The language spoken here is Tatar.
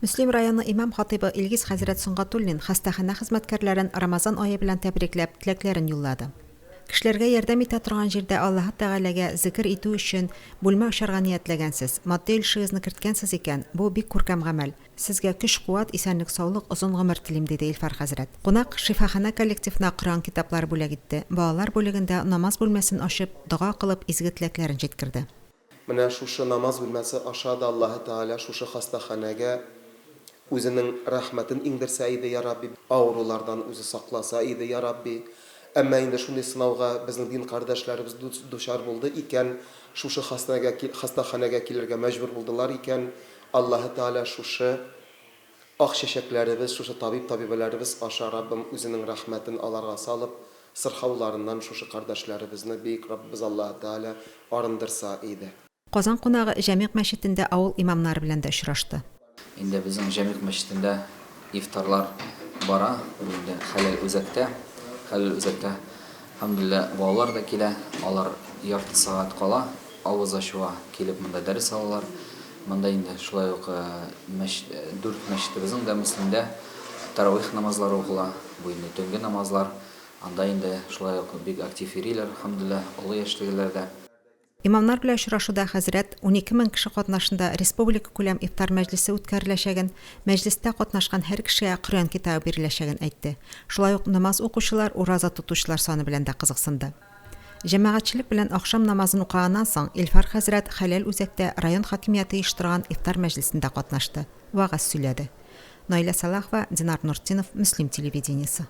Мөслим районы имам-хатыйбы Илгиз хәзрәт Сөнгатуллин хастаханә хезмәткәрләрен Рамазан ае белән тәбрикләп, теләкләрен юллады. Кешеләргә ярдәм итә торган җирдә Аллаһы Тәгаләгә зекер итү өчен бүлмә ачарга ниятләгәнсез, матди өлешегезне керткәнсез икән, бу бик күркәм гамәл. Сезгә көч-куәт, исәнлек-саулык, озын гомер телим, диде Илфар хәзрәт. Кунак шифаханә коллективына Коръән китаплары бүләк итте, балалар бүлегендә намаз бүлмәсен ачып, дога кылып, изге теләкләрен җиткерде. Менә шушы намаз бүлмәсе аша да Аллаһы Тәгалә шушы хастаханәгә Үзенең рәхмәтен иңдерсә иде, йа Рабби, авырулардан Үзе сакласа иде, йа Рабби. Әмма инде шундый сынауга безнең дин кардәшләребез дучар булды икән, шушы хастаханәгә килергә мәҗбүр булдылар икән, Аллаһы Тәгалә шушы ак чәчәкләребез, шушы табиб-табибәләребез аша Раббым Үзенең рәхмәтен аларга салып, сырхауларыннан шушы кардәшләребезне Бөек Раббыбыз Аллаһы Тәгалә арындырса иде. Казан кунагы Җәмигъ мәчетендә авыл имамнары белән дә очрашты. Инде безнең Җәмигъ мәчетендә ифтарлар бара, бу инде хәләл үзәктә. Хәләл үзәктә, әлхәмдүлилләһ, балалар да килә, алар ярты сәгать кала авыз ачуга килеп монда дәрес алалар. Монда инде шулай ук мәчет, дүрт мәчетебезнең дә Мөслимдә таравих намазлары укыла, бу инде төнге намазлар. Анда инде шулай ук бик актив йөриләр, әлхәмдүлилләһ, олы яшьтәгеләр дә. Имамнар белән очрашуда хәзрәт 12 мең кеше катнашында республикакүләм ифтар мәҗлесе үткәреләчәген, мәҗлестә катнашкан һәр кешегә Коръән китабы биреләчәген әйтте. Шулай ук намаз укучылар, ураза тотучылар саны белән дә кызыксынды. Җәмәгатьчелек белән ахшам намазын укыганнан соң, Илфар хәзрәт Хәләл үзәктә район хакимияте оештырган ифтар мәҗлесендә катнашты, вәгазь сөйләде. Наилә Сәлахова, Динар Нуртдинов, Мөслим телевидениесе.